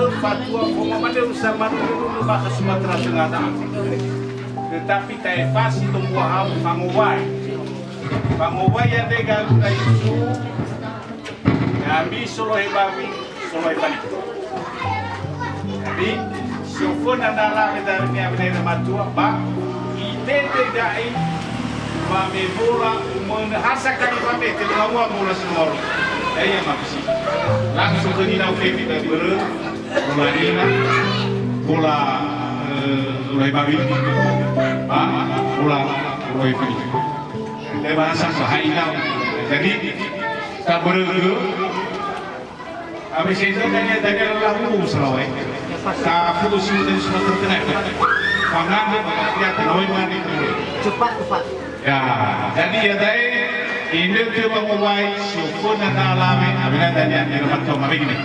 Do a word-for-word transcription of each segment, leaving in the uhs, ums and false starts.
Fatua foma maneu sama dulu bakha Sumatera Tengah, tetapi ta'efasi tumbuahan fangowai. Fangowai andre galuda Yesu, ya'ami solohe bawi, solohe fanikha. Jadi, si oföna na alawe darönia wenera matua, ba itete da'i, ba me bola umönö ha sakali famete, ba ua bola si moro. Ya, ya, makasih. Langsung ke dinau fefi dari börö, bola nina, bola, eh, bola bawi, ba, bola, bola fefi. Dia bahasa bahaya. Jadi, tak börö, Abi seza tanya, tanya lalu selawai. Sapu si udah semua terkena. Pangan, ya, tenawai mani. Cepat, cepat. Ya, jadi ya, dai, ini tuh bang mulai, sopun na alawe, abina tanya, di rumah tuh, mari gini.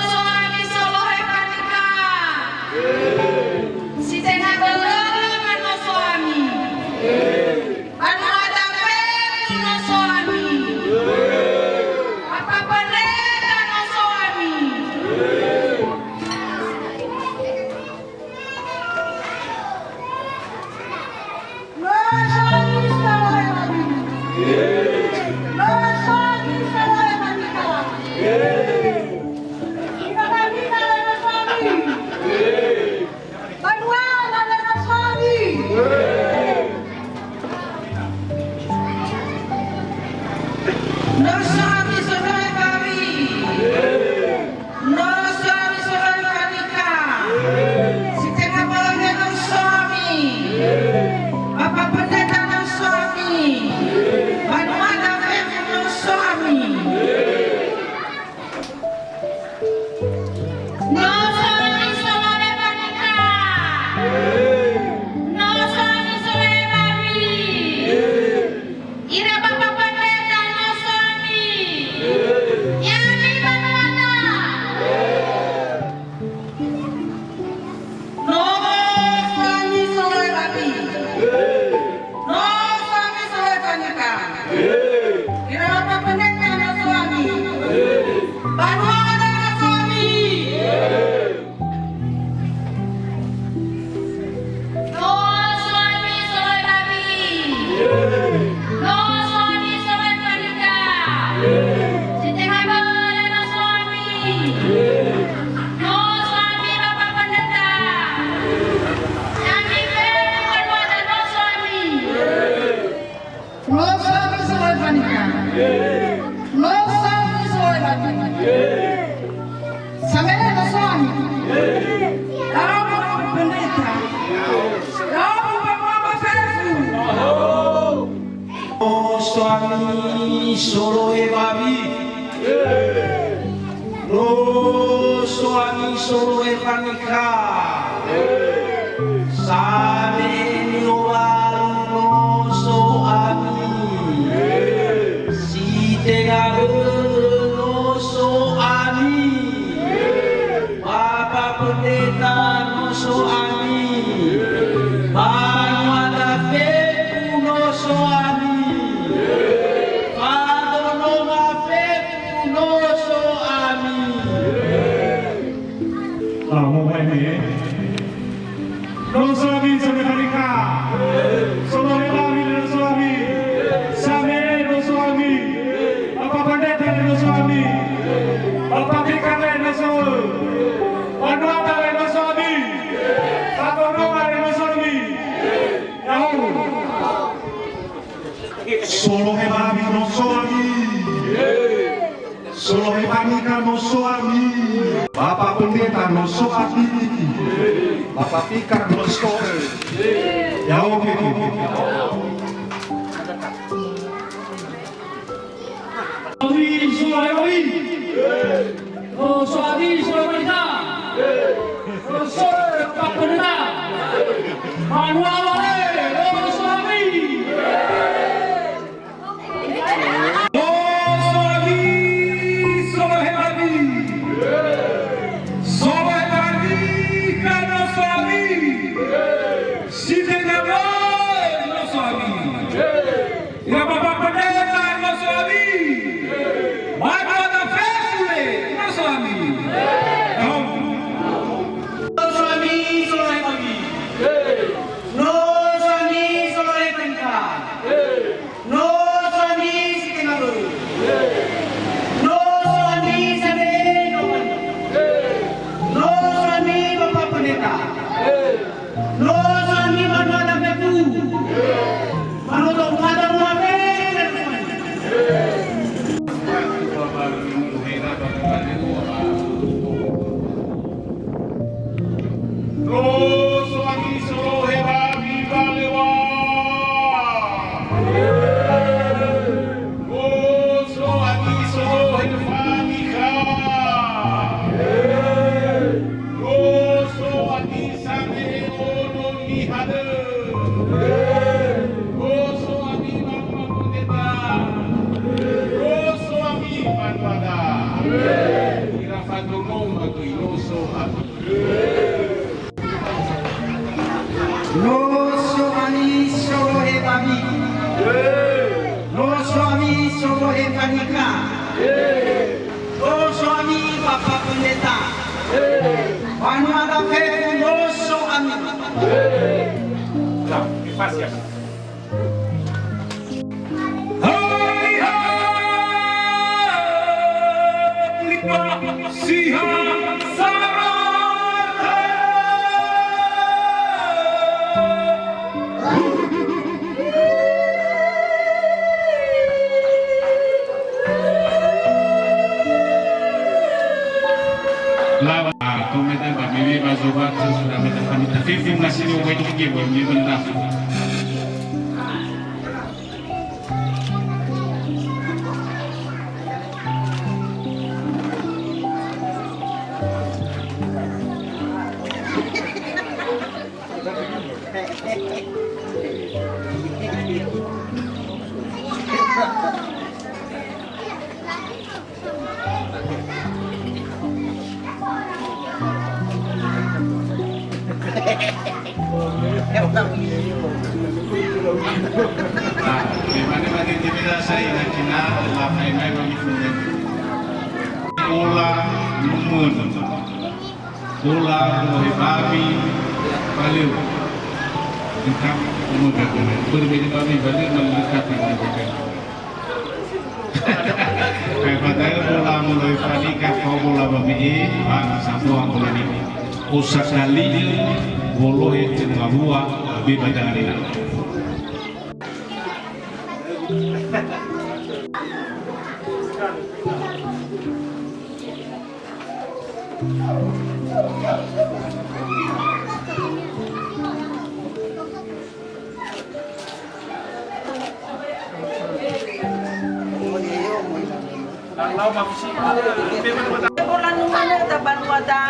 Suami solohe fanikha. Si tenga börö manoso ami. Banua dafefu noso ami. Papa pendeta noso ami. Noso ami solohe ami. Noso ami solohe ami. Ina kami na noso ami. Banua na lera sori. Noso ami solohe bawi. Noso ami solohe fanikha. Si tenga börö noso ami. Papa pendeta noso ami. Banua dafefu noso ami. Noso ami solohe fanikha. Noso ami solohe bawi. Ira Papa Pendeta noso ami. Ya'ami banuada. Noso ami solohe bawi. Noso ami solohe fanikha. Ira Papa Pendeta noso ami. Banuada noso ami. Noso ami solohe bawi. Noso ami solohe fanikha. Si tenga börö noso ami. Noso ami Bapak Pendeta. Ya'ami fefu banuada noso ami. Noso ami solohe fanikha. Noso ami solohe bawi. Samere noso ami. Ya'o Bapak Pendeta. Ya'o Bapak Pendeta fefu. Noso ami solohe bawi. Noso ami solohe fanikha. Same ni'owalu noso ami. Si tenga börö noso ami. Papa Pendeta noso ami. Banuada fefu noso ami. Fadonoma fefu noso ami. Noso ami solohe fanikha. Solohe bawi noso ami. Same noso ami. Papa Pendeta noso ami. Papa Fikar noso. Banuada noso ami. Fadonoma noso ami. Ya'o. Solohe bawi noso ami. Solohe fanikha noso ami. Bapak Pendeta noso ami. Bapak Fikar noso. Ya'o fefu. Ami solohe bawi. Noso ami solohe fanikha. Noso Papa Pendeta. Banua wale, noso ami. Noso ami solohe bawi. Solohe bawi ka noso ami. Si tenga börö noso ami. Ira Bapak Pendeta noso ami. Banuada fefu noso ami. Ya'o. Losa ni manua da fefu. Manoto pada mua bene. Loso ami solohe ba mi balewa. Loso ami solohe fanikha. Loso ami same'e ono niha dö. Loso ami banua pendeta. Loso ami banua da. Ira fadonoma göi loso ami. Loso ami solohe ba mi. Loso ami solohe fanikha. Loso ami Bapak Pendeta. Banua da fefu loso ami. Nah, pas ya. Lawa, ah, tomeda ba mewe ba zoba, sudah meda panita fefu ngasini obai tuki ba mewe ba nafu. Nah, memang mane tebela sai na kina la mai mai mami funen. Ola numun. Ola mohe babi baleu. Engkau umur gagana. Berbeda babi baleu melengkapi gagana. Padahal bola mulai fanikha, fao bola ba me'e, ba sambua bola ni. Osakali bolohe cengawua, be ba danganina. Bola numanö da banua da.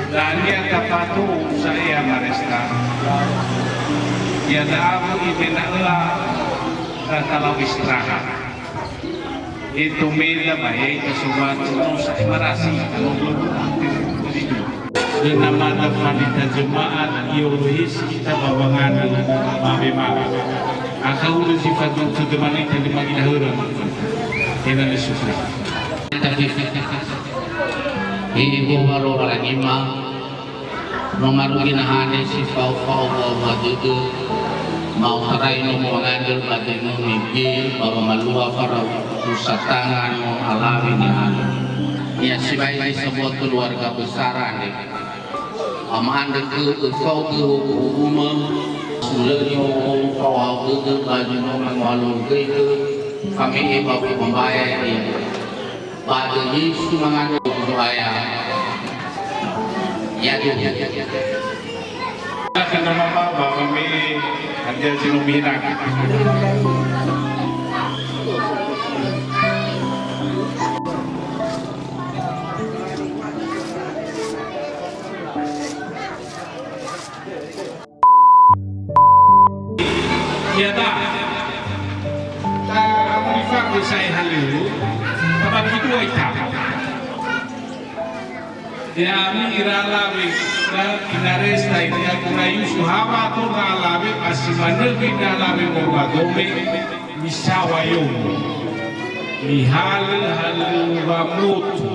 Dania tafatu'u sa'ae maresta. Ia da'a ibena'öa datalau istirahat. Eto meda ba yai tasobacu no sa'e marasi, no dua puluh. Döna mada falita jemaat, i'olohe si kita ba wangandrö mabe-mabe. Akha hulö zi faduhu dömane tali magi dahöra. Ena Yesus. He Ihowa Lowalangima, no marugi nahane si fao-fao wa'awa dödö, ma'otarai no mu'angandrö ba döimö mege ba wamalua farau usatanga no alawe nihalö. Ia sibai zi sambua keluarga besar andre. Ba ma'andrö khöu öfaogö huku-hukumö, sulö nihoho fao hao dödö ba zi no mangohalö göigö, fame'e ba fabambae ia. Ba döi Yesu mangandrö Zo'aya. Ya'aduhu. Akan nama ba, ba, ba, me, hadia zi no minak. Ia da. Ta amuri fagu sa'ae halöŵö, tabagi dua ita. Ya'ami ira alawe, ira ina resta ini aku na Yusuf hawa atau na alawe, asi manögi na alawe morgadome, misawa yomo. Mihalö-halö wamotu,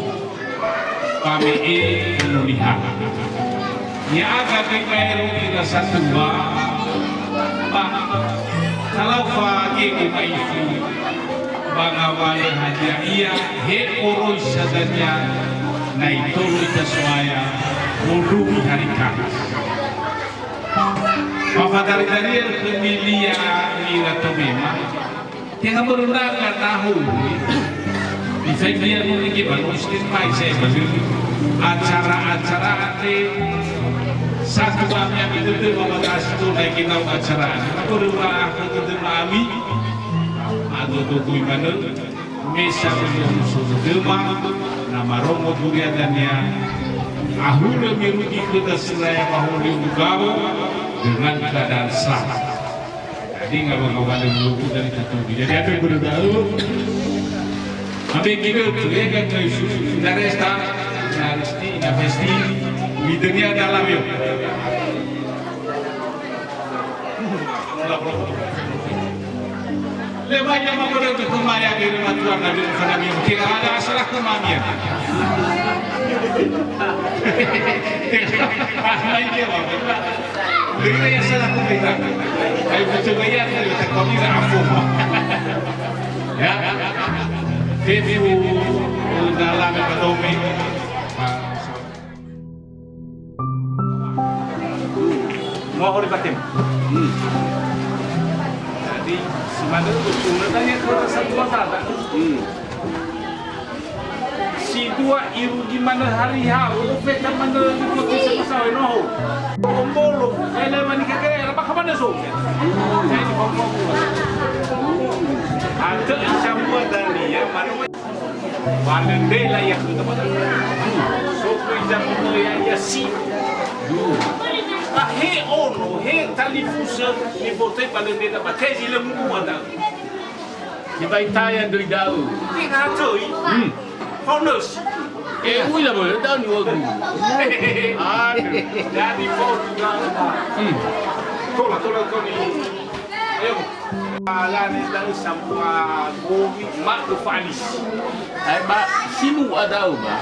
wame'e unu niha. Ya'aga göi baero ira satua, ba talau fagege ma'ifu, ba ngawalö hadia ia he oroisa dania na itolo ita So'aya mondrugi hari Kamis. Ba fadari-daria khömi lia ira tobema, Tenga börö naga na houri. Mifaigi ya no nege ba no sike mai saya bali. Acara-acara ate satu kami ami dede ba magasi to naik nau acara. Börö ba aku dede ba ami. Ado to kui mana. Mesa beli musuh dede ba. Na marongo duria dania. Ahura mirugi khöda seraya ba holi ugawo dengan keadaan selamat. Jadi, ngawa-ngawa lembut dari tatobi. Jadi, ada guru tahu. Tapi kita tu, ya, kan, dari susu, dari resta, dari resti, dari resti. Itu dia dalam, yuk. Lebai dia mau pada untuk kemaya di rumah tuan Nabi Muhammad Nabi. Tidak ada salah kemamian. Tidak ada salah kemamian. Beri saya salah pemerintah. Ayo, coba ya, kita kau kira ampun. Ya. Fefu dalam ekonomi. Mau hori batem. Hmm. Jadi, si manö usunna tanya kepada satu mata. Hmm. Si dua irugi manö hari ha, ufe ta manö di kota sama sawe noho. Bombolo, saya lewat ni kagere, apa kapan so? Saya di Papua. Ada sambua dan dia, mana ba lö ndela ia khöda ba da'ö. Sokö ira motoi ya'ia si. Ba he ono, he talifusö nifotoi ba lö ndela ba tezi lö mu'u'a da'ö. Tebai taya döi da'ö. Tenga töi. Hmm. Honös. E ui la bölö da'ö ni'ogu. Aduh. Jadi fotu da'ö. Hmm. Tola, tola, tola. Ayo. Lane da'ö sambua gowi ma'ö fa'alisi. Ae ba sinu'a da'ö ba.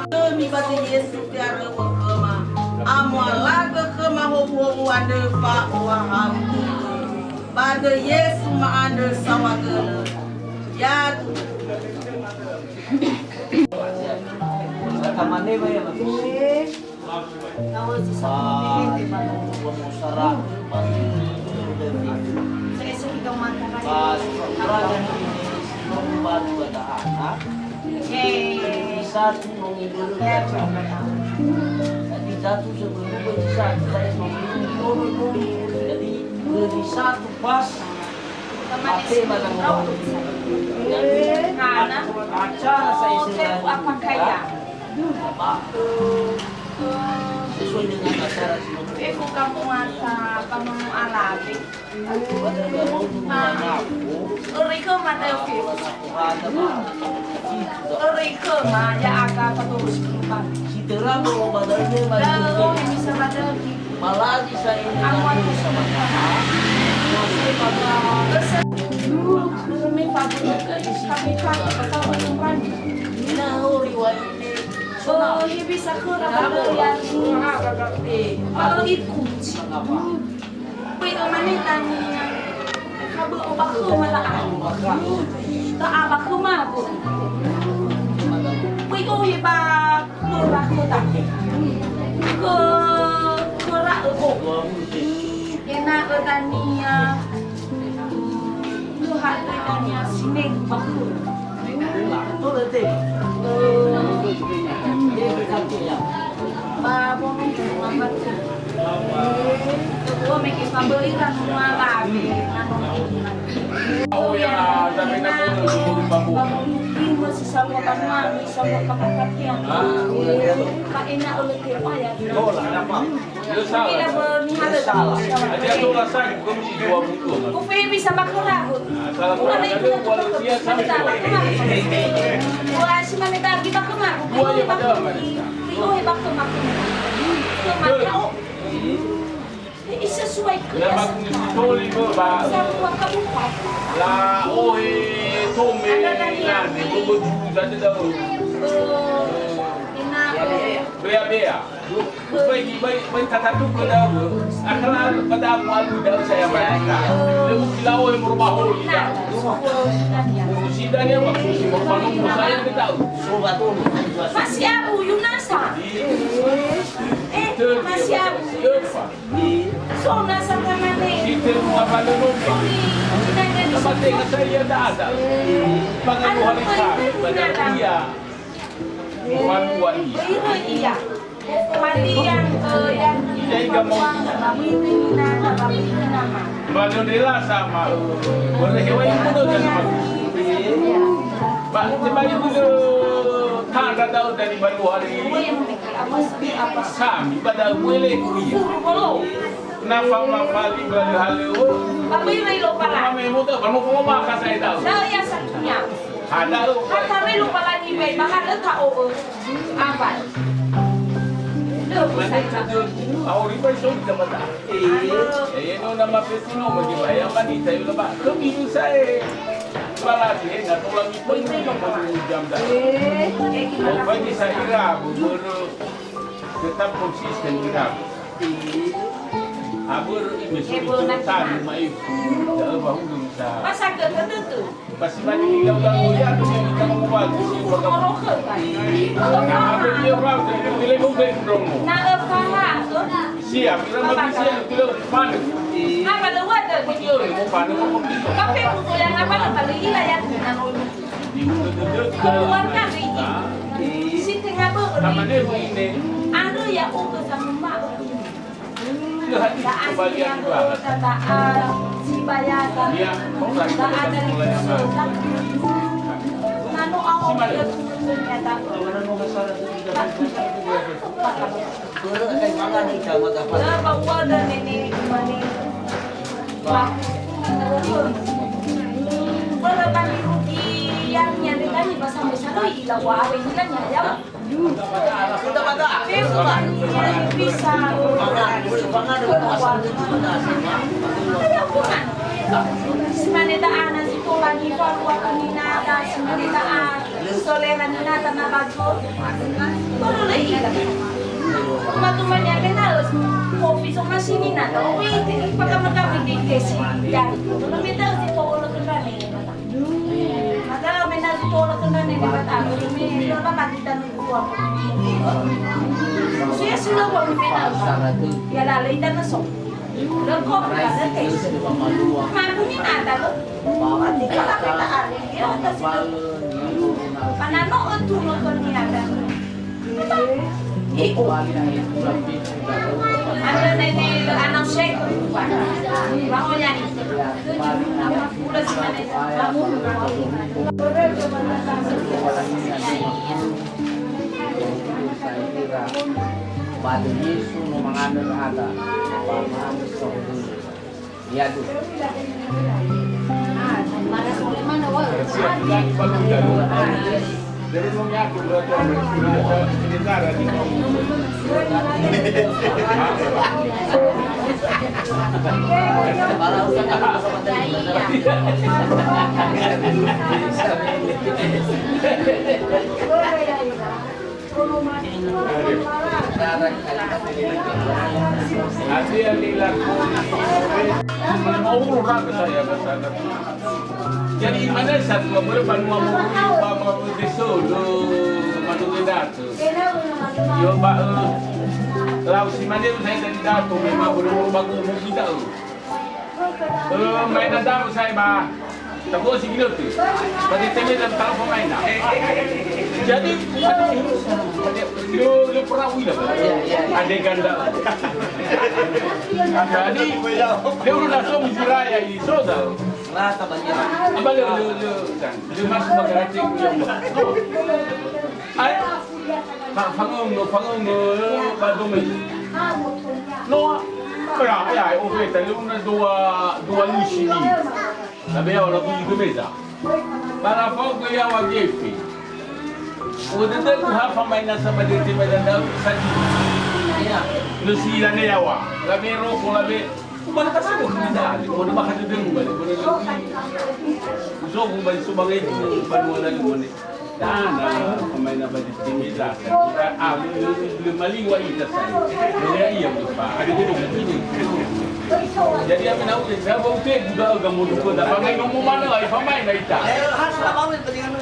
Khömi ba döi Yesu te'aröwö khöma. Amualagö khöma howuhowu andrö fa'ohahau. Ba döi Yesu ma'andrö saohagölö. Yadu. Jadi satu sebelum satu, jadi lebih satu pas. Mate mana ngomong. Jadi, acara saya sedang apa kaya? Sesuai dengan acara sih. Fefu kamu mata, kamu alabe. Ori khöma da'ö fefu. Ori khöma ya'aga fatorus kehidupan. Da'ö hemisa ba döi. Malazi sa ini. Amuat sama. Lu, lu me fa bu ke, kami fa, fa bu ke. Ina hori wa ine. Oh, he bisa khöra ba döi ya. Ba döi iku. Pui o mane tania. Ka bö'ö ba khöma la'a. La'a ba khöma bö'ö. Pui o he ba khöra khöda. Khö, khöra ö'ö. Ena'ö dania. Lö ha'ö dania sinegu ba khöra. Ba momentu mangatu. Kedua mege faböi ra nua labe. Oh ya, tapi nak dulu babu. Ini masih sama banua, sama kapakatian. Pak enak oleh dia ya. Bola, apa? Dia salah. Dia salah. Dia tu rasa bukan dua buku. Ku fe bisa bakal lagu. Nah, salah. Bukan itu. Dia salah. Dua si mane tadi bakal lagu. Dua ya pada mana? Rio he bakö makö. Ke makao. He sesuai kelas. Sarua kabupaten. La ohe tome nane, bobo dulu dada dau. Ina. Bea-bea. Bai, bai, bai tatatu ke dau. Akala pada aku alu dau saya mereka. Lemu kilao yang merubah holi. Nah, sida ni apa? Kursi merubah nomor saya ke dau. Masih aku Yunasa. Eh, masih aku. So nasa kamane. Kita rumah pada nomor. Sama dengan saya tak ada. Pangan hari kami pada dia. Malu wali. Iya. Malian, eh, yang. Jadi kamu. Ini nana, ini nama. Malu dela sama. Boleh hewan itu dah sama. Pak, coba ibu tu tanda tahu dari Malu hari ini. Sami pada wele kuya. Na fa ma fali ba le haleo. Ba bai bai lo pala. Mame mo ta ba no ko ma ka sai tau. Da'ö ya sakinya. Ha da'ö. Kata re lo pala ni bai ba ha le ta o o. Apa? Lo ko sai ta. Au ri bai so kita mata. Eh, no nama pesuno bagi bayar mani tayo lemak. Kami usai. Pala ni na tola ni pun jam dah. Eh, eh, kita. Bagi saya ira bu. Tetap konsisten ira. Abörö ime suri tani mai. Da'ö ba hulö sa. Masa ke tentu. Pasti mani kita ulang mulia tu yang kita mau bagus. Nah, abörö dia orang tu dia mau baik dong. Nah, eh, faham tu. Siap, kita mau siap, kita mana. Apa le wadah? Dia mau mana, mau kita. Kafe buku yang apa lah, kalau ila ya, nah, Keluarga ini, si tenga bö'ö ni. Andrö ya'ugö samöma'ö. Da'a si ya'ugö, da'a si bayaga. Da'a dari pusöta. Nano awak dia turun ternyata. Börö, eh, mangan ita, mata apa? Börö, ba uwödö nene, mane. Ba, börö ba nirugi yang nyandegani ba sambe saloi ila wa are ila nyaya. Sudah, mata. Börö ba nirugi bisa. Mangan, boleh mangan, boleh pasang itu, mata. Ada hubungan. Simane da'a na si tola ni fa wa kuninada, simane da'a. Solera ninata na bago. Börö lö ila. Uma-uma nia mena'ö. Kofi so masini nata. Owi te pakama-kama di tesi. Dan. Börö mena'ö si to'o lö kendrane. Mata mena'ö si to'o lö kendrane. Mata. Me lo ba kita nunggu. Suya sudah wa mena'ö. Ya la le ita na so. Loko, loko, loko. Mami ni nada lo. Mati kalau kita ada, dia atas itu. Panano itu lo ko ni ada. Ibu. Ada nene anak saya. Mau nyanyi. Udah sih mana? Kamu. Ba döi Yesu no mangandrö ada, ba mangandrö sahowulo. Ya'aduh. Jadi mau nyaku berarti sementara di kamu. Jadi, imane satua börö banua moroi ba, ba, ba, deso, lo, manö datu. Yo, ba, eh, lau si mane, saya dari datu, memang börö ba guru kita, eh. Eh, maena da'ö sa'ae ba. Tabosi ginõtö. Ba dete meza talafo maena. Jadi, lö, lö pernah uila, Pak. Adegan da'ö. Jadi, lö udah so miziraya ini, so da'ö. Rata banyak. Apa lö, lö, lö, kan? Lö masuk magarati, udah. Ai, fa-, fangöngö, fangöngö, ba dome. No, ya, ya, ofeta, lö una dua, dua lusi ni. Labe yaŵa lagu igu meza. Ba lafaogö yaŵa gefe. Uŵa dödögu ha famaena sa ba dete meza da'ö sadi. Lö si ilane yaŵa. Labe roko, labe. Uŵa na kasebo khömi da'e. Uŵa na bakha dödögu bale. Uŵa na lö. Uzogu bale so bangai di banua lalu mane. Dana, pemain apa di tim itu? Ah, lu, lu, lu, lu maling wa ita sa. Lu ya iya, lu pa. Ada dulu, lu ini. Jadi, apa nak udah? Saya baru ke juga agak mau dukung. Tak pemain, mau mana? Ai pemain lah ita. Eh, khas lah baru yang penting anu.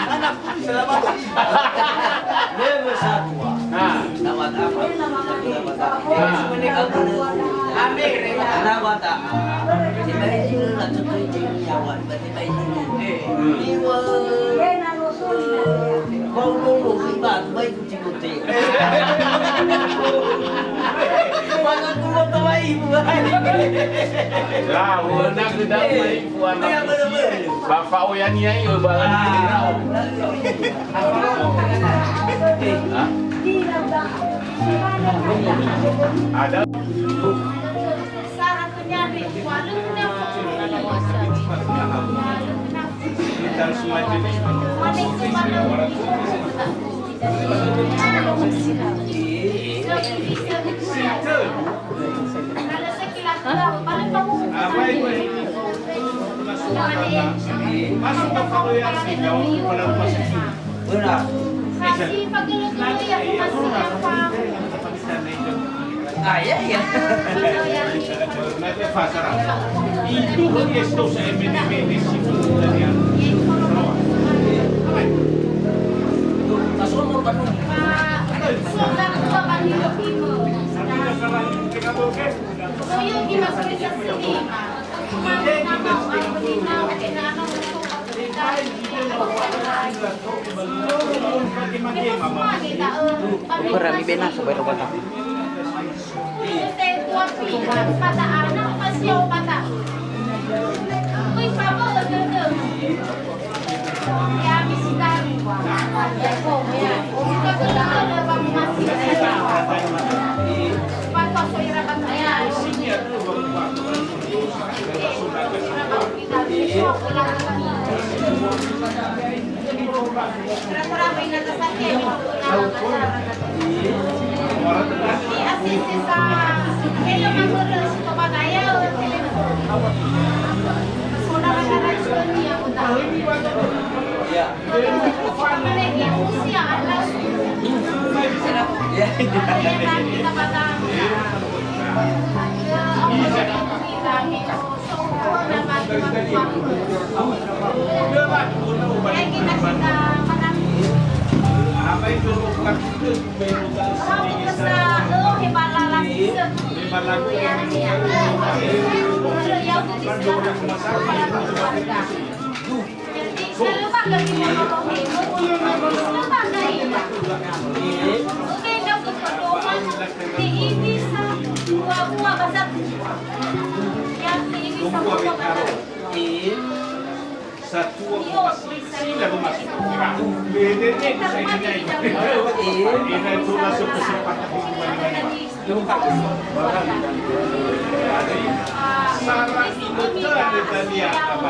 Anak pun salah baru. Level satu. Nah. Dapat apa? Dapat apa? Nah. Dapat apa? Sibai zi lö na tutu zi nyawa, ba sibai zi lö. Hmm. Iwa. Bau lolo, iba, bai kuti kuti. Mana kulo tawai ibu. Lah, wena gedang mai ibu anak. Iya, bener-bener. Bapak Oyani ayo, Bapak. Ah. Hah? Ada. Masuk ke Pak Oyani, jauh pada rumah sakit. Benar. Ah, iya, iya. Itu hanya setahu saya, M N M ini sih, bukan yang Masuk ke Pak Oyani. Tapi nggak salah itu, kenapa, oke? Berani bena sampai robot aku. Satu rumah, sila rumah. Bede ni saya kenai. Ini tu masuk kesempatan. Sara itu ada tadi apa?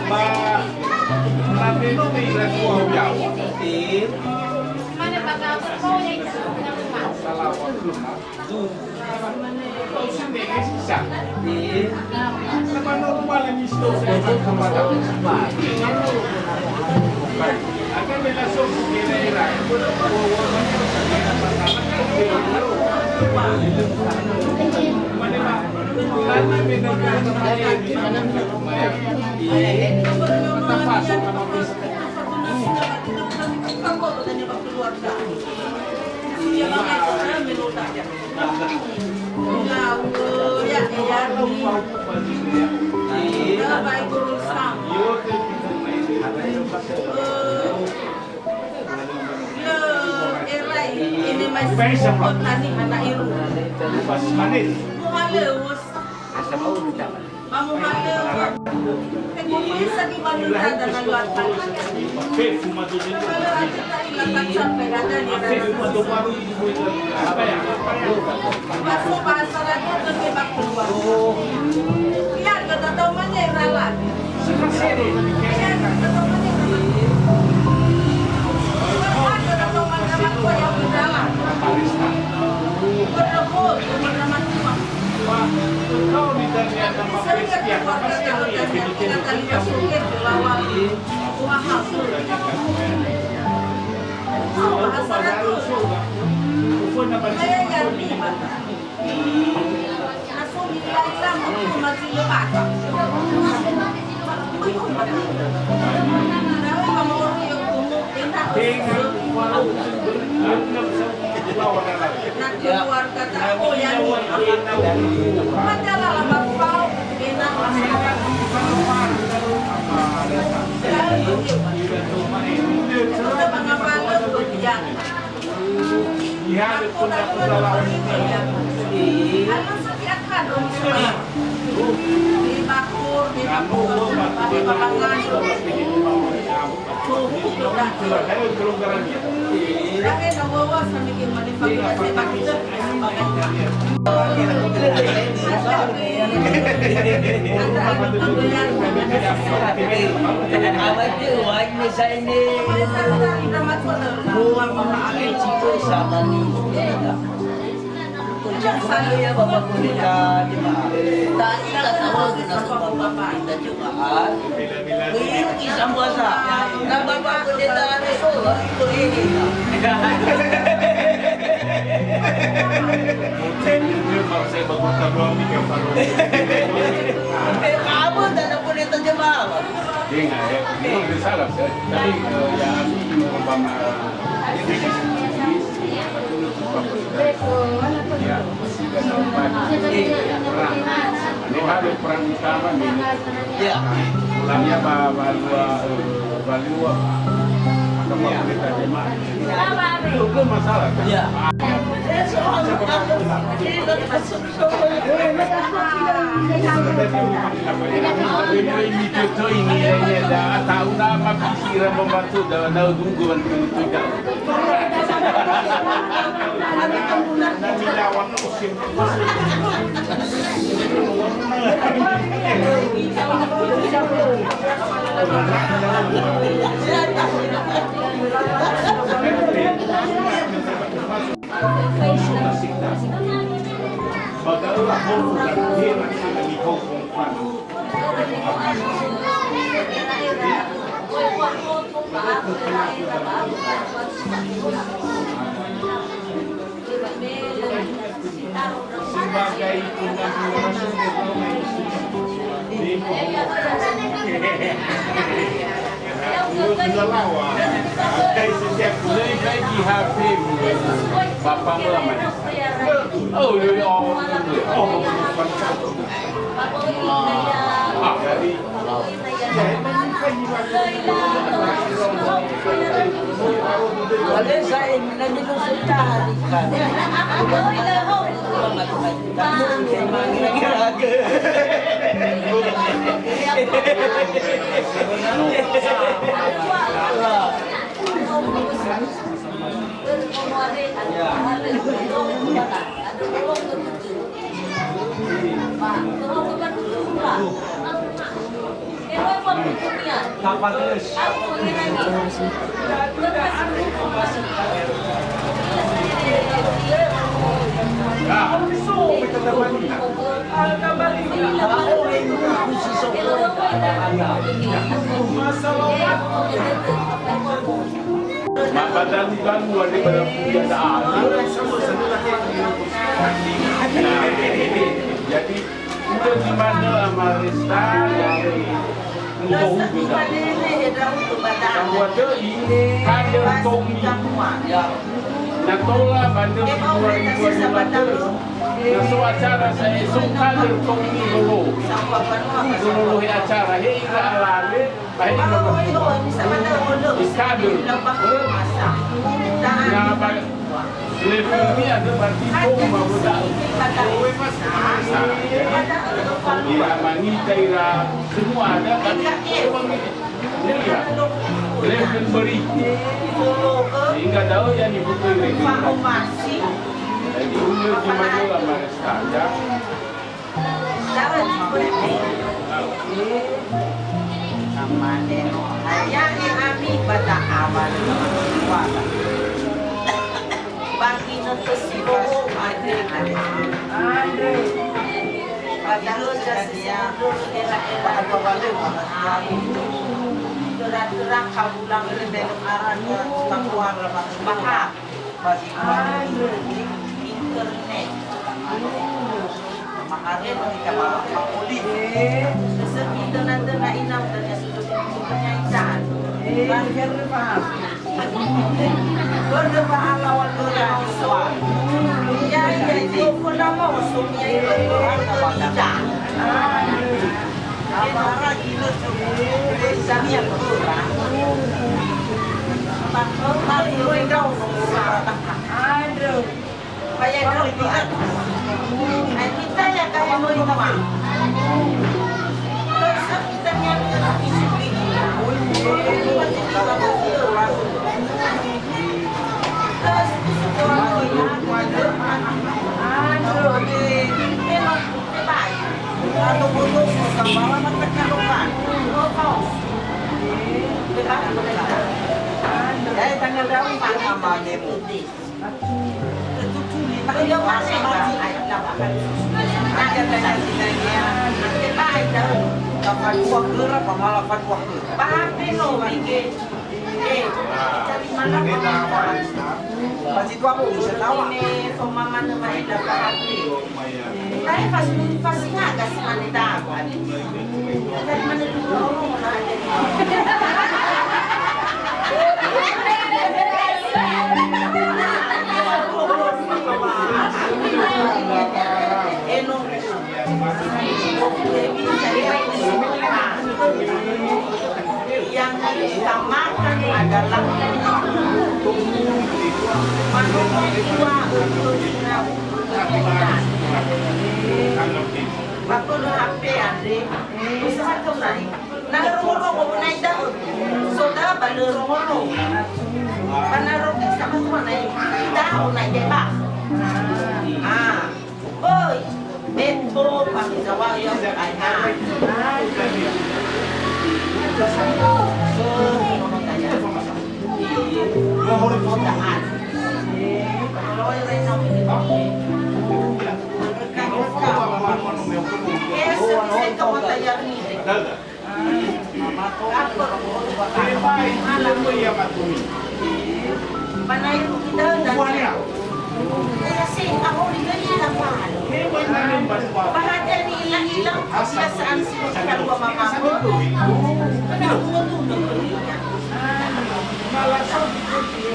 Ba, na beno me ira tua uyawa. Ucap salam ya Bapak Pendeta jemaah. Tak ingat awal kena sumpah Bapak Pendeta jemaah. Beliau kisah puasa. Nah, Bapak Pendeta ada sholat itu ini. Saya bagus tablomi ke Farouk. Eh, apa tak ada pendeta jemaah, Pak? Dengar ya, memang bersalah saya. Tapi eh, ya, ini merupakan Ya, perang. Ini ada perang utama nih. Ya. Pulangnya ba, ba dua, eh, ba dua. Atau ba pendeta jemaah. Itu belum masalah, kan? Ya. Ini, ini, ini, ini, ini, ada tahu nama pisi, membantu, dah, dah, tunggu, bantu, tunggu. Bapak Muhammad. Oh, iya, iya. Oh. Ah, jadi Mabadani banua di barang punya daan. Nah, jadi, udah gimana sama Resta dari Mutohu Bunda. Sambua döi, kader Tommy. Na tola ba döi dua ribu dua belas. Na so acara sa'ae so kader Tommy lolo. Lolo he acara, he ira alale, ba he ira. He kader. Na ba Level-nia ada berarti koma betul. Ira mangita ira semua ada kan. Iya. Level beri. Sehingga daun yang dibutuhkan. Jadi, ulur di mana lah mereka, ya. Da'a zi böi. Samane no. Hadia ami ba da'a wa lö ma'uwa. Ba ginötö si bohou andre, andre. Ba da'ö zasi si mundrörö era-era. Töra-töra kabulang lebe ara ba. Ba ha. Internet. Ma'arema ita ba, ba poli. Sesemi döna-döna inau dania sudah punya ikan. Böndö ba alawan döna soal. Ya, ya, itu pun nama usung ya, itu pun nama. Apa lagi lu tu? Sami yang kurang. Aduh. Bayar kau lihat. Ai, kita ya kayak mau itu, Mak. Terus kita nyari isu ini. Terus itu orang ini. Aduh. Memang. Atau bodoh, sama-sama tekan orang. Tekan orang. Eh, tanggal berapa, Pak, sama demo? Tetutuli, Pak. Iya, Pak. Sama-sama. Ada tanya kita ini, ya. Kita ada. Dapat dua gerak, apa malah dapat dua gerak? Paham, Beno, Bige. Eh, dari mana, Pak? Masih dua puluh, saya tahu. Ini, so mama nama Ida, Pak. Tahe fas-, fasihaga si mane dago. Dari mana dulu? Eno. Yang diutamakan adalah manurut dua untuk Ba khöna H P andre, bisa satu nai. Na rongo-rongo nai da'ö. So da ba lö rongo-rongo. Ba na rongo sama tua nai. Da'ö nai deba. Ah. Oi. Beto, Pak Jawa, ya, ai, ah. So,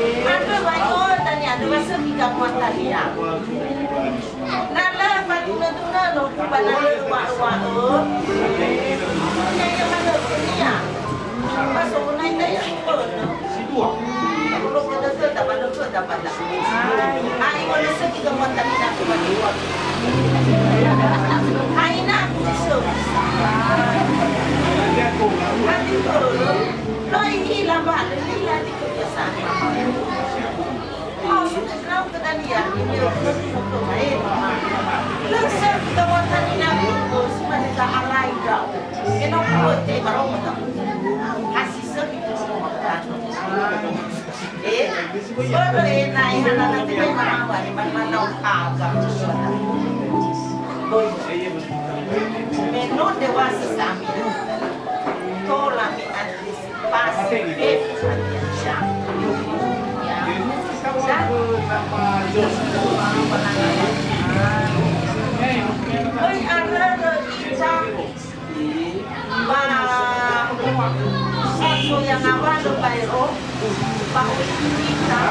Andrö wa yo, tania andrö wa sökhi gamuatania. Na lö fatunö-tunö no ba na lö wa-, wa-, ö. Ya, ya, manö, ya. Ba so na ita ya, pönö. Lo ke dökö, ta ba dökö, ta ba da. Ai, wa lö sökhi gamuatania, ta ba dua. Ai, na aku di so. Hati pönö. Lo ini lah, ba, ini lah di kebiasaan. Mau sudah tahu ke tadi ya, ini untuk main. Langsung kita buat tadi nak, oh, semua kita alai kau. Kena buat teh baru kita. Kasih segitu semua kita. Eh, baru eh, naik anak nanti main mama, main mana, oh, kagak. Boy. Dewasa sami. Tola mi'antisipasi fefu hadia. Ya. Dan böi arörö ita ba saso yang awalö baero, bahwa kita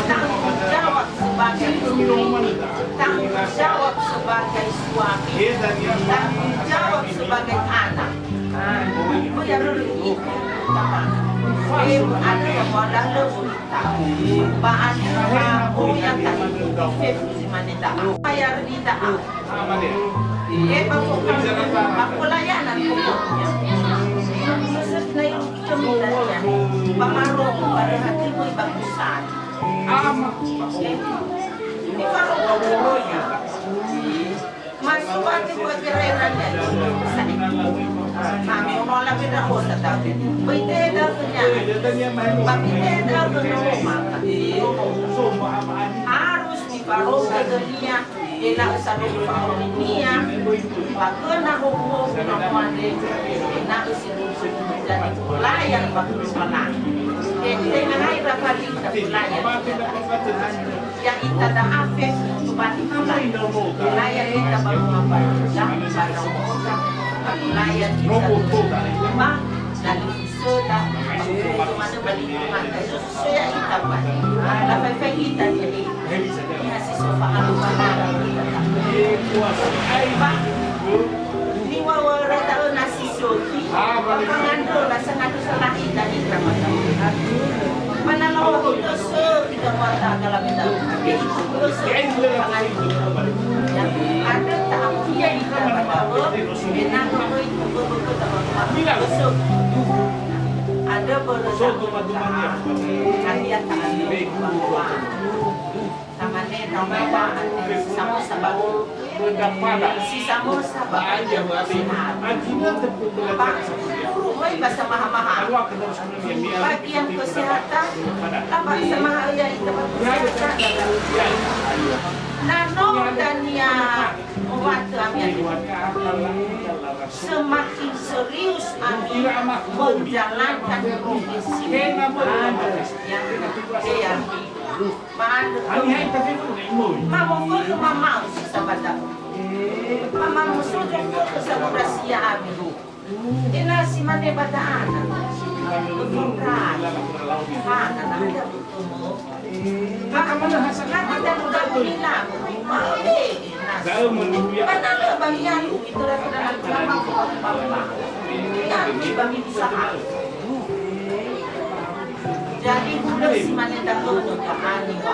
tanggung jawab sebagai istri, tanggung jawab sebagai suami, tanggung jawab sebagai anak. Böi arörö ita. Fefu andrö ya mu'ala lö ita. Ba andrö ha oya ta'ifu fefu zi mane da'a. Bayar ita. Eh, ba pokok, ba pelayanan pokoknya. Maksudnya itu ceritanya. Ba maroko, ba hati, ba bagusan. Eh, ini baru pokoknya. Masuk hati buat gerai raja. Mami, mau lah beda kota, tapi beda nya. Tapi beda kota. Harus mifaroka dönia, ena'ö samöi fa'aurinia, ba gö na howu-howu na mu'andre, ena'ö si jadi pelayan ba khöma. Tenga hai rafa lita pelayan. Ya'ita da'a fefu tobali pelayan. Pelayan ita ba khöma ba, ba na howu-howu, ba pelayan ita ba, na Söda, ba manö ba lingkungan, so ya'ita ba. Lafaifai ita niha, niha si so fa'alu ba nara ita. Ba, niŵa'ö da'ö na si sökhi, ba fangandrö, la sangandrö sala ita, ita ba. Ba na lawa'ö dösö, ita ba ta galameta. Yaitu dösö, fangandrö. Ya, ada ta'amunia ita ba da'ö, ena'ö möi Andrö börö hadia ta'andrö bahwa tamane tambawa ate si samosa ba, si samosa ba, ba guru möi ba samaha-maha. Bagian kesehatan, tambah samaha ya, ita ba kesehatan. Na no dania Owatö ami andrö. Semakin serius ami menjalankan profesi. Ya, ya. Ma'andrö. Mamöfökhö mamao si sabada. Mamao sodo fökhö sabuda sia ami. Ena'ö si mane ba da'ana. Hana na ada. Ba, hati dabu-dabu ni labu. Ba, eh, na. Ba na lö ba mialu, ito dabu-dabu lama, ba, ba. Mialu, ba mi usaha. Jadi, hulö si mane da'ö, ba, ani, ba.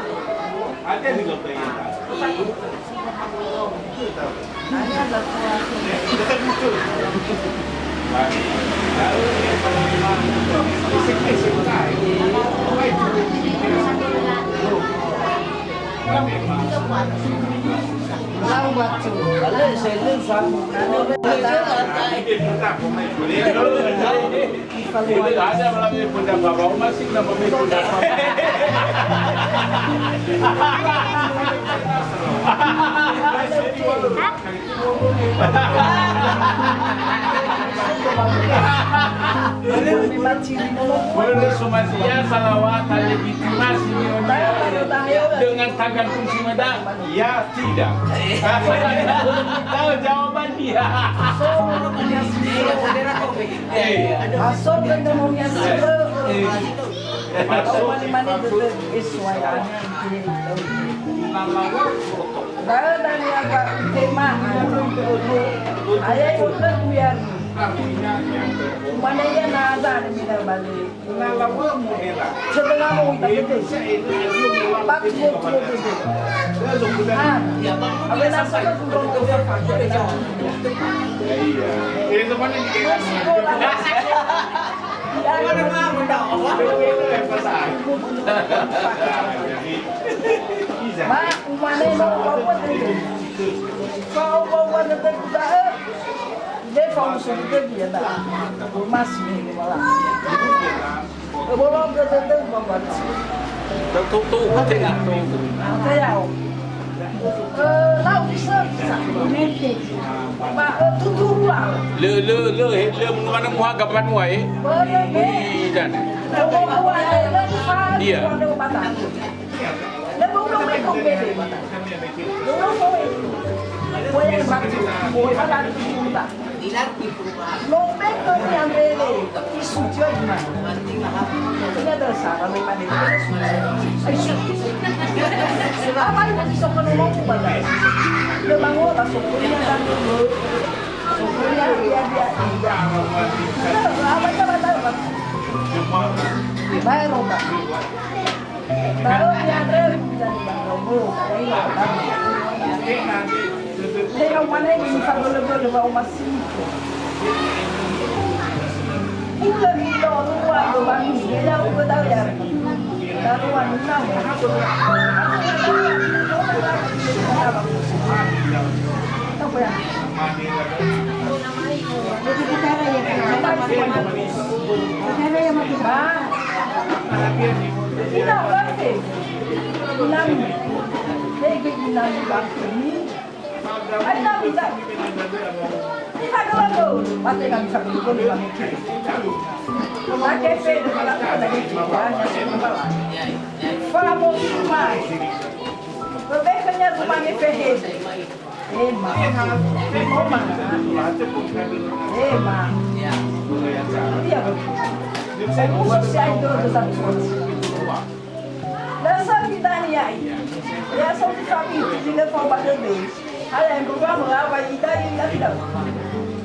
Ada malam ni pun dah bawa masih nama ni pun dah. Boleh semua dia salawat, legitimasi dengan tangan kunci meda, ya tidak. Tahu jawaban dia. Masuk ke demonya sebe. Masuk. Mane-mane dödö, eh, suai ania. Da'ö dania ba tema. Ayah ikut kan biar. Mane ya nada ada mina balik. Setengah mau kita betul. Pak, dua puluh tujuh. Ah, apa nasa kan kurang. Iya. Sekolah. Ma, umane no, bawa dulu. Kau bawa nanti kuda, eh. Dia fa'uso dulu dia, tak. Mas ni, malah. Eh, bawa ke tete, bawa. Tuh, tuh, tuh, tengah, tuh. Saya, oh. Lau bisa. Ba tuturu lau. Lö, lö, lö, he, lö, mungana muhaga banua, eh. Ui, dan. Iya. No me khönia mbere, isucio imane. Ina dasara me mane. Apa ini bisa kono mau bala. Le bango ba sokonya dan dulu. Sokonya dia dia dia. Apa ya bala. Bae roka. Baru diandrö bisa dibangun. Tenga mana ini bisa bele-bele bau masih. Udah di luar, luar, luar, ya. Taruhan enam. Apa ya? Jadi bicara ya, bicara ya, Mas. Bang. Ina, Bang. Ina. Hege ina, Bang. Aina bisa. Bisa dulu. Pasti nggak bisa dulu, Bang. Pakai sepeda, kalau ada di sini, ya, ya, ya. Fala mo sumai. Bebekanya rumahnya pehe. Ema. Ema. Ema. Iya, betul. Saya musuh si Aido tetap kuat. Dasar kita ni, ya. Ya, so kita pergi, kita mau pada deh. Hal yang berubah mengapa kita ini tidak.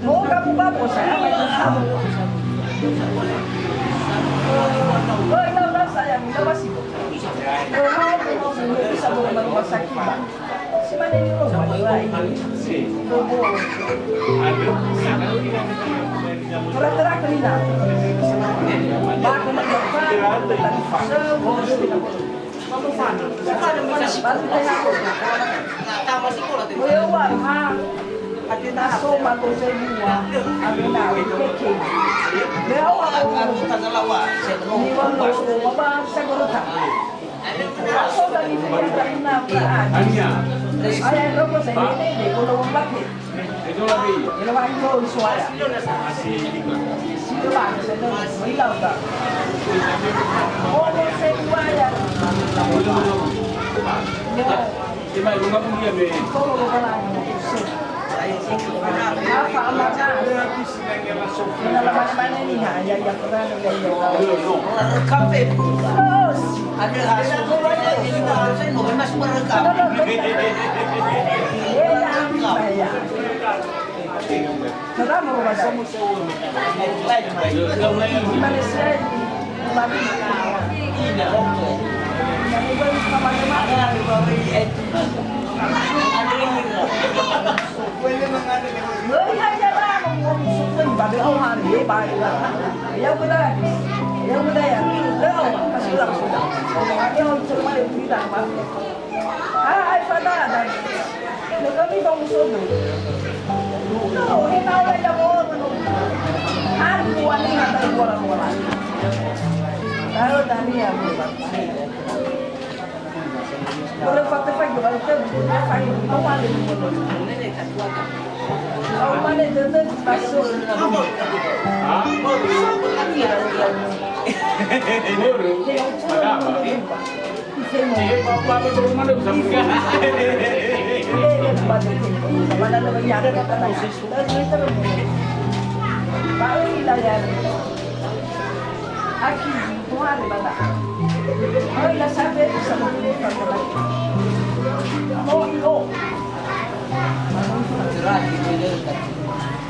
Mau kamu bawa saya, apa yang kamu? Oh, ina udah saya, ina masih. Oh, mau, mau, mau, bisa bawa rumah sakit, Bang. Si mana ini, Bang? Tera-tera kelina. Bang, kena semua, semua.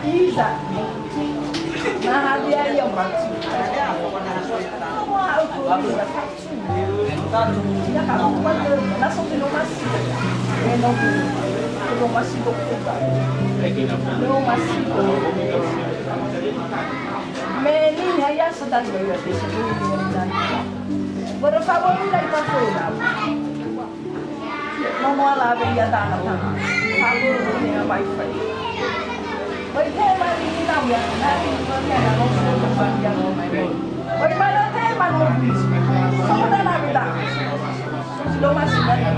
Iza. Na hadia ia, Mbak? Me niha ya sedang berada di sini. Berapa bulan dari Papua? Nono ala be ia tana tana. Aku punya wifi. Oi, tema ni tahu ya. Nanti punya ada nono. Oi, mana tema nono? Sama dah nak bilang. Lo masih banyak.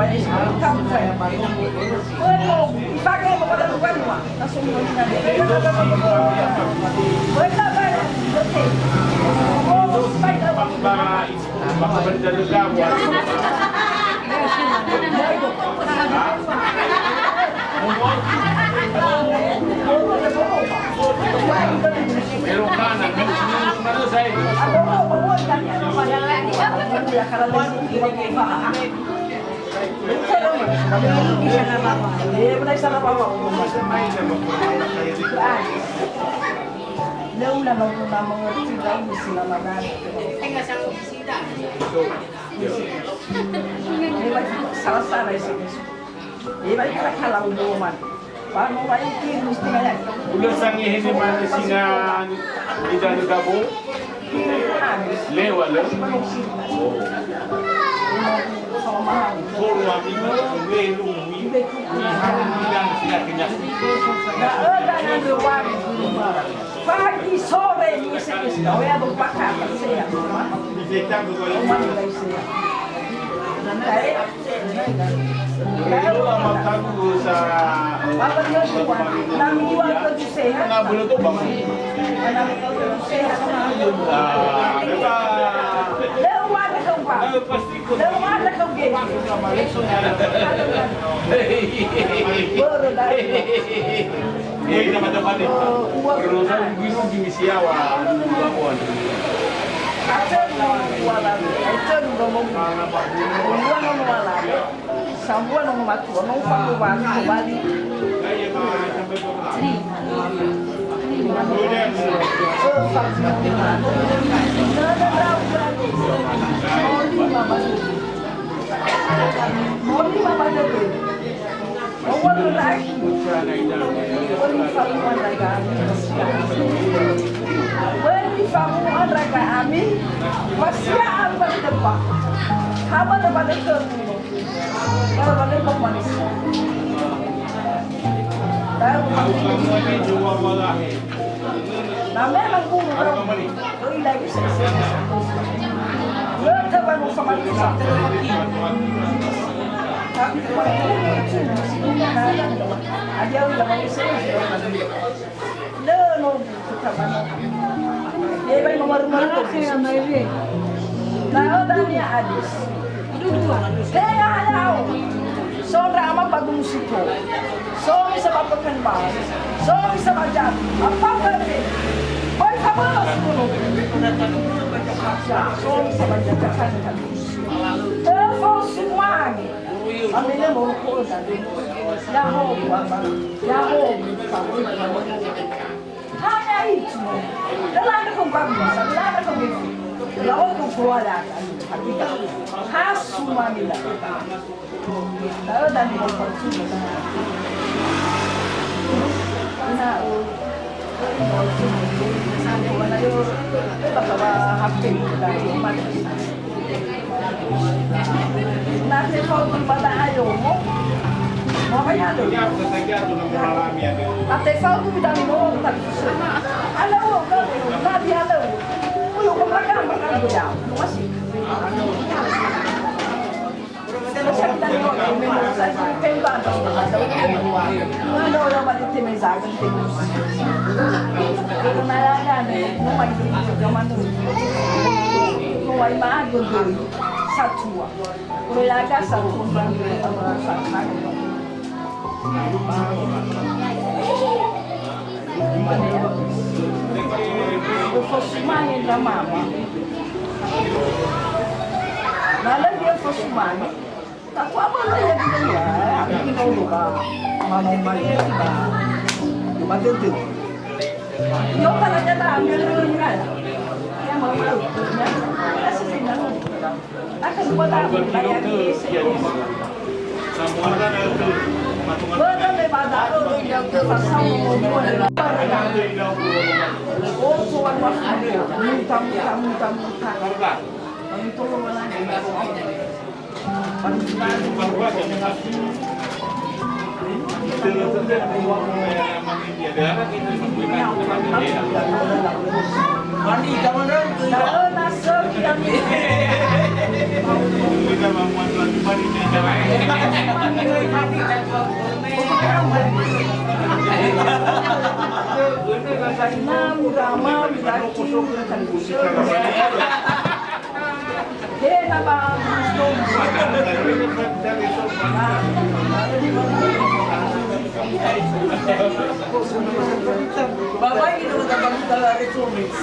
Sara-sara isi. Eba ita kalau boman. Ba no wa iki musti ngaya. Ulo sangi hene mana singa di dalu gabo. Lewa le. Solo ami we lu mi. Ni hanu ni dan sila kenyasi. Pagi sore ni se ke sila. Oya do pakata se ya. Di setan do. Oman lai se ya. Bapa Joshua, na miwa khögu seha. Na bolo to bang. Na miwa khögu seha. Ah, lewa. Lewa na khögu. Lewa na khögu. Boro dari. Eh, ina mata pani. Rugi-rugi misi yawa. Atenu wala. Atenu wala. Sambua no matua, no ufagu wali, no bali. Tri. Tri. Moni mama dede. Moni mama dede. Böi nifabu'ö ndra'aga ami, ba sia alu ba dede ba. Haba dede ba dede. Kalau balik kok manis. Tahu. Na memang guru tahu. Oi, lagi sesi. Lo tahu anu sama tu. Tapi kalau itu, ada yang lagi sesi. Lö no utamano. Ebai mamaru-maru. Na'ö dania adis. Tenga hayao. So ndra ama ba Gunung Sito. So misa ba Pekanbaru. So misa ba Jakarta. Apa berarti? Böi fabö'ö gunung. So misa ba Jakarta. Tefosumange. Amene mo ko na. Ya'ahowu, Ama. Ya'ahowu, Ama. Hana itu. Telah ada kau bagus, telah ada kau befu. Lawan kau keluar dah. Hasu manila. Tahu dan mau percuma. Nah, oh. Nah, satua. Uraga satua. Ufosumange ndra mama. Na lö ufosumange. Taku apa lagi dia? Aku tahu lupa. Mama mama ba. Lupa tentu. Yo kalau kata ambil dulu ni kan. Ya mama. Kasih sih. Akan buat apa? Bayar di sini. Buat apa? Pada orang yang terpaksa mau. Oh, tuan masuk. Minta, minta, minta, minta.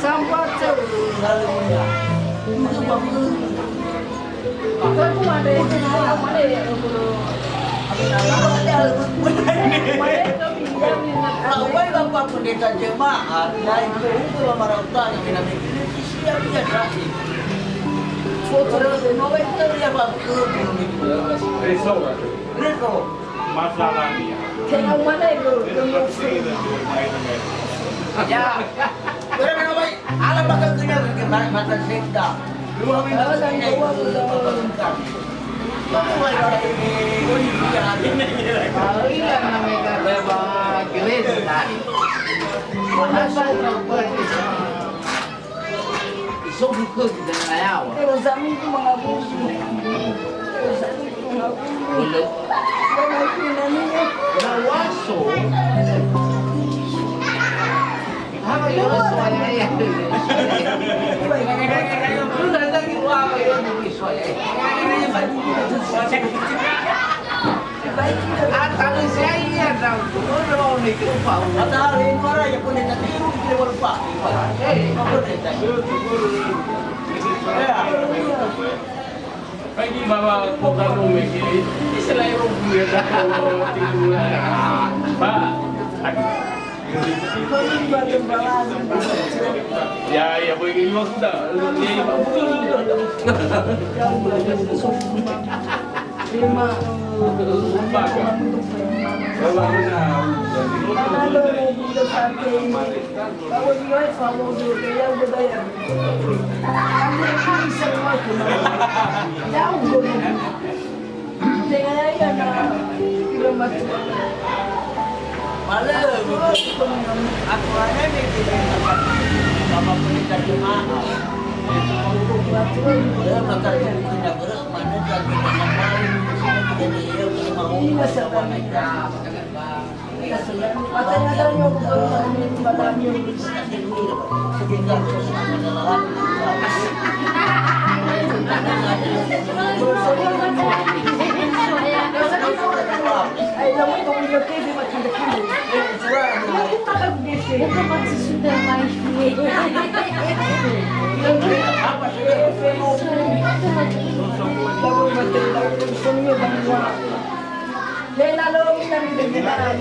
Sambatö. Awai Bapak Pendeta Jemaat, na itu hukum marautan yang kena bikin itu siap dia sakit. Foto dari Noel itu dia Bapak. Reso. Reso. Masalahnya. Tenga mana itu? Ya. Berapa nama? Ala bakal kena bikin mata sekda. Dua minggu sekali. Iya, namanya lewat gereja tadi. Masa berubah. Iso buku di dalam yawa. Kalau zami itu mengabusi. Kalau zami itu mengabusi. Kalau itu nanya. Lawaso. Apa ya soalnya ya? Lu datang itu apa ya soalnya? Ini Pak. Atau saya iya tahu, tuh, kalau mikir, Pak. Padahal ini orang yang punya tadi, lu mikir baru, Pak. Eh, apa nih, tadi? Ya. Pagi bawa kota rumah ini, ini selain rumah ya, satu, tiga, Pak. Aduh. Ya, ya, boleh gini waktu dah. Ya, ya, betul, betul, betul. Malö, aturanna mege Bapak Pendeta Jemaat. Lö, maka tidak beres, mana tak kita ngapain. Jadi, ya, kita mau. Lena lo mina mi bendera.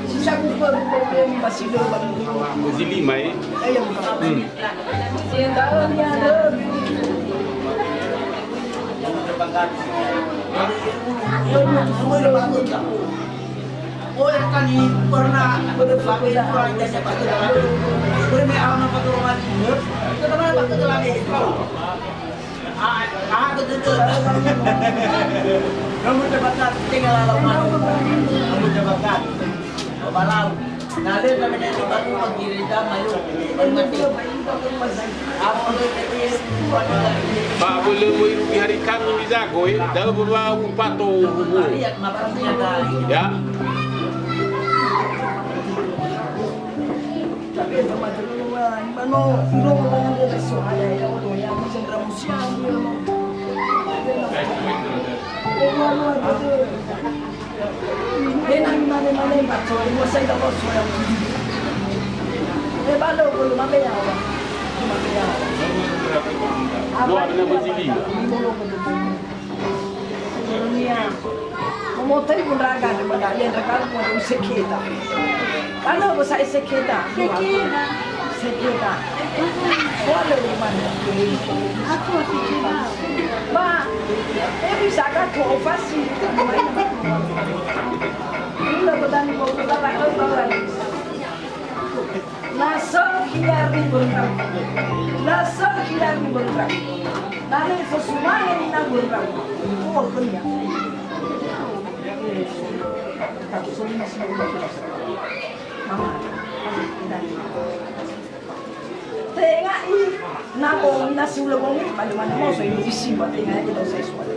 Sisa kuku kuku mi basi do bang. Bezi lima, eh? Ayo. Hmm. Sehingga dia ada. Oh, ya kan, ini pernah berdebat dengan orang yang siapa tu dalam. Boleh mi awak apa tu rumah? Kita mana apa tu dalam? Ah, ah, betul, betul. Nomor jabatan, tinggal lawan. Nomor jabatan. Balau. Nah, dia namanya baru lagi reda malu. Baru mati. Apa dia tadi? Ba bölö möi rugi hari Kamis mizago, eh, da'ö wa ufato huhuo. Ya. Luar dengan Brazil. Momotai pun raga di mana dia raga pun ada sekita. Kalau besar sekita. Sekita. Sekita. Kalau di mana? Aku sekita. Ba, eh, bisa kan kooperasi. Ini lah petani mau kita lah, eh, bawa. Na so hilar ni börö ndra'ugö. Na so hilar ni börö ndra'ugö. Na lö fosumange niha börö ndra'ugö. Oh, khönia. Mama. Tenga i. Na bo mina si ule bongi, bali mana mo so ini isi ba tenga ini do sai suara.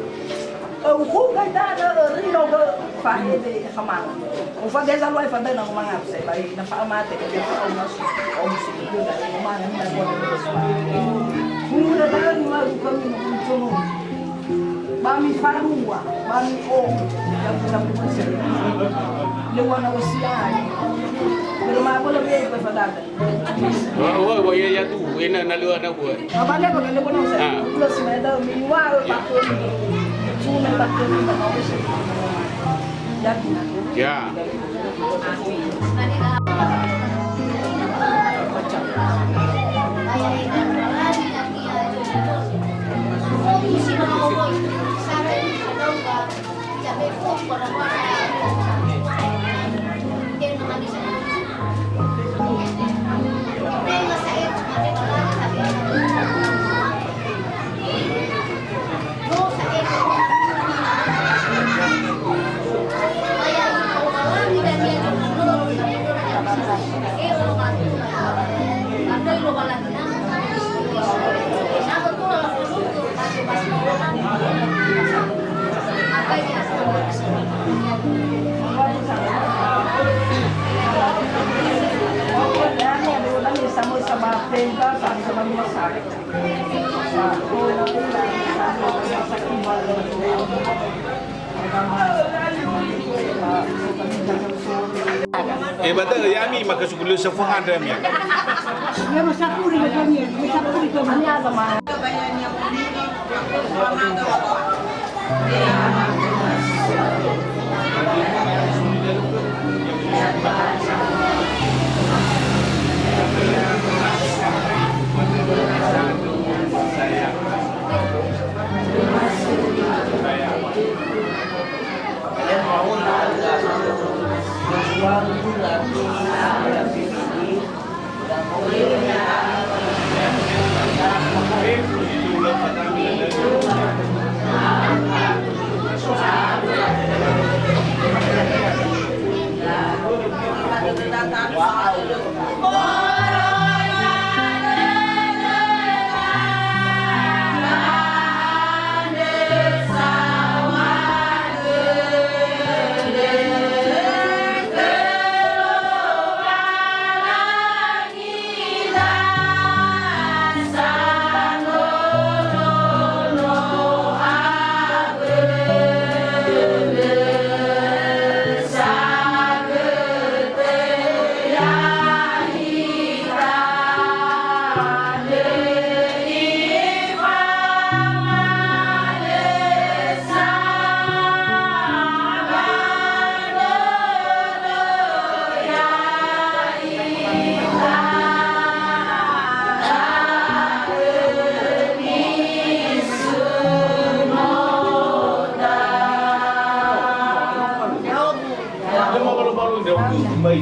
Uhugai dada rino ge fahede famana. Ufa geza luai fadai na umanga sai bai na fa mate ke fa umas. Umus ke da umanga mina ko. Hulu da ni wa ku kami no. Ba mifarua, ba mi'o'ö, ya buka buka seri. Lewana usia. Berma apa lebih ke fadada. Wa, wa, wa, ya, ya tu, ena na lua na buat. Apa dia pakai lepo nasa? Ah. Plus meda minimal pakai. Cuma pakai lima ratus. Ya tu. Ya. Eh, ba da'ö ya'ami, maka suku lö safuhanda ya'ami. Ya, masakuri, masakuri, masakuri.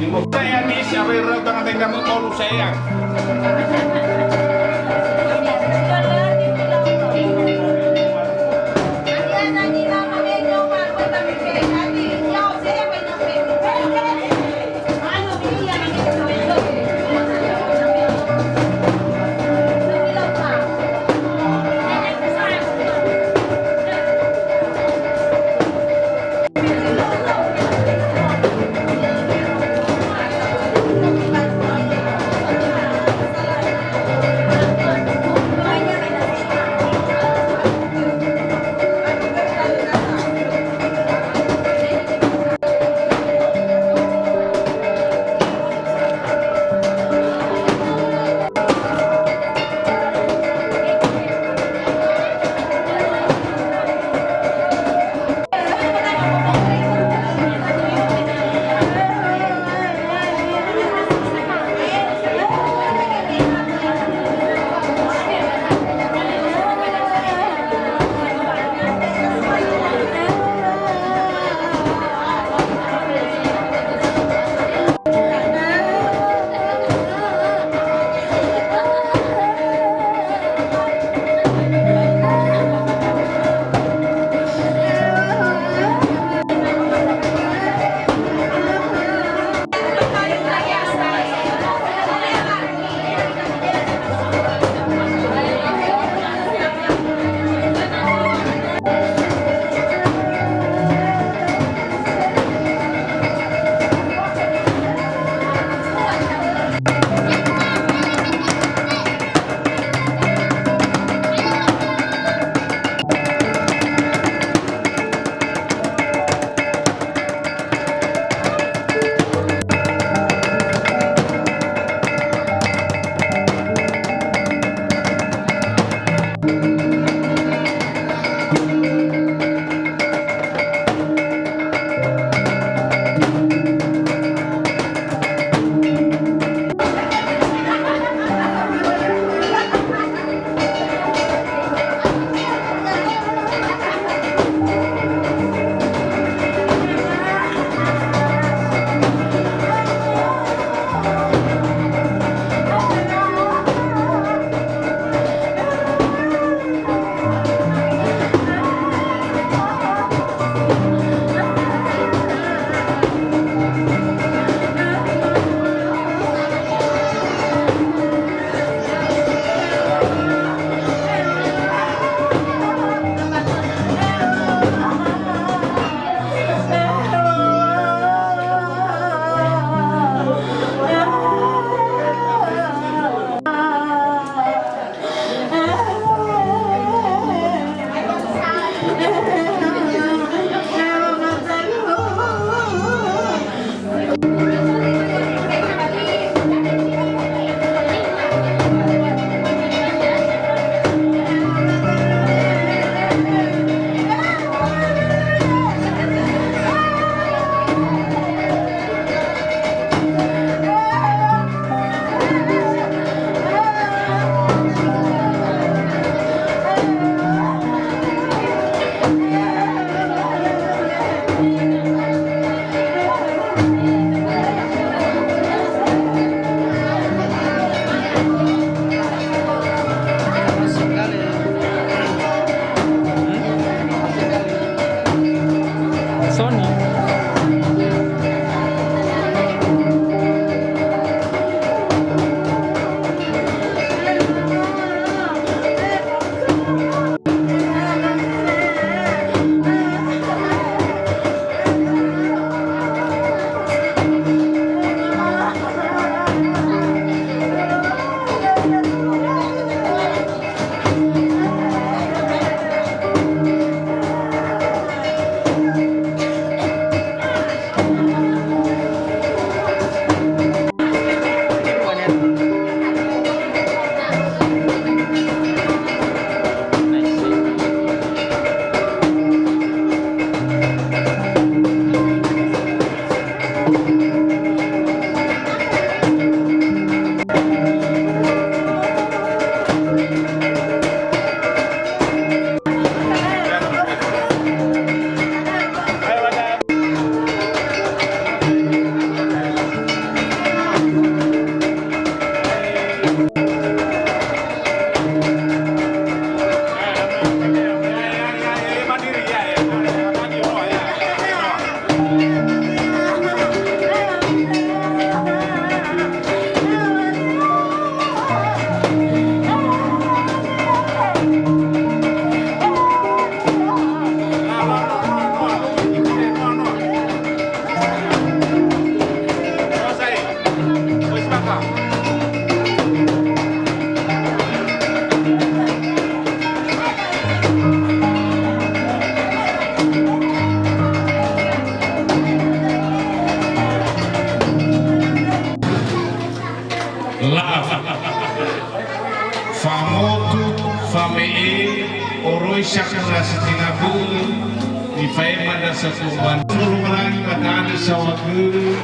Saya bisa bertanggung jawab. Sakura si tenga bö'ö, nifaema ndra satua mbanua. Lowalangi ba da'ö saohagölö,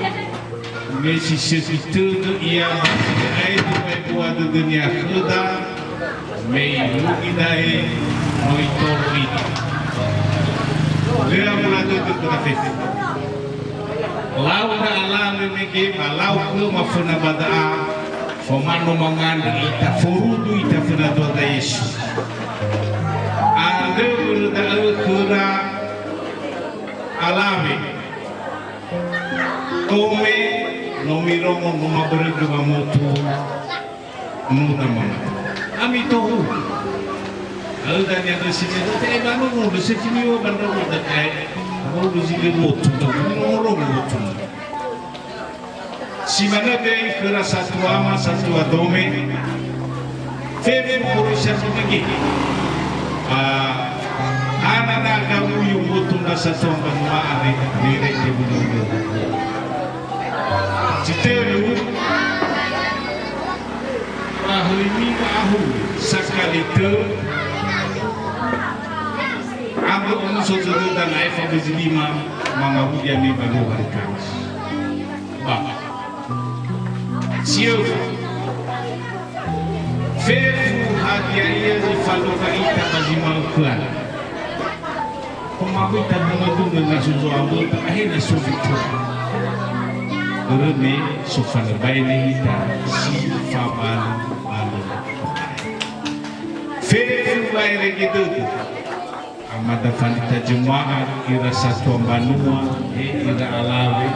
me si sökhi tödö ia ba si'aetu ebua dödönia khöda, me irugi da'e no itolo ita. Lö amula dödö khöda fefu. Lau ndra alawe mege ba lau khöma föna ba da'a, fomano mangandrö ita, forudu ita föna dua da Yesu. Andrö börö da'ö khöra alawe. Tome no mirongo no mabörögö wamotu. Muda mama. Ami tohu. Au dania desi desi te ba no no desi kini wa bandra muda kai. Abo desi ke motu to. No no motu. Si manö be khöra satua ma satua dome. Fefu koro isa mege. Ah, ana na gamu yu motu na satua banua are. Nire ke budu. Si tölu. Ba höi minggu ahu sakali tö. Ambö omuso dödöda na efa bezi lima mangarugi ami ba dua hari Kamis. Ba. Siöfa. Fefu hadia ia zi faloka ita ba zi ma'ökhöan. Pemaku ita bunga-bunga na so zoa böta, akhirnya so betul. Börö me so fanöbae ne ita si fabalu-balu. Fefu bae rege dödö. Amada fanita jemaat, ira satua mbanua, he ira alawe.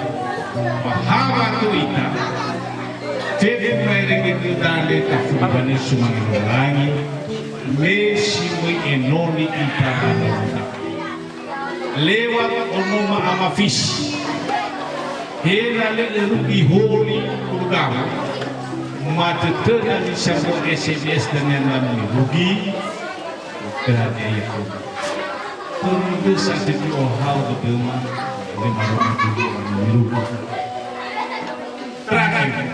Ba hawa to ita. Fefu bae rege dödö dale tafuri bane sumangi langi. Me si möi enoni ita ba da'ö. Lewat onoma amafisi. Hena lö erugi holi Kurugama. Matötöna zi sambua S M S dania na mirugi. Kerajaan itu. Perlu saja diohal bedema. Lima ratus dulu mirugi. Terakhir.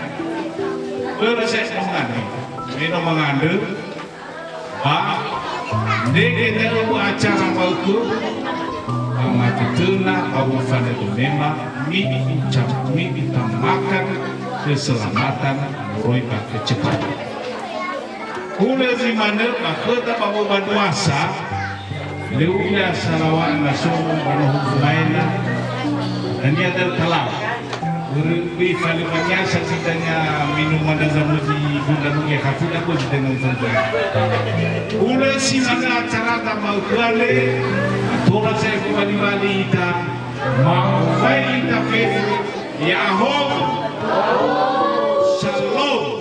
Baru saya mau ngandrö. Meno mangandrö. Ba, ndrege da'ö acara ma'ökhö, ba matötöna ba ufanö domema, mi'ucap, mi'utamakan keselamatan moroi ba kecepatan. Hulö zi manö ba khöda ba wobanuasa, lö u'ila salawat na so ba no huku maena, dania da'ö talau. Börö böi falö baniasa sidania minuman dan zamuzi guna rugi hafuda ko sidania ufanö. Hulö si manö acarada ma'ökhö andre, tola saefu bali-bali ita, ma'owai ita fefu, ya'ahowu. Shalom.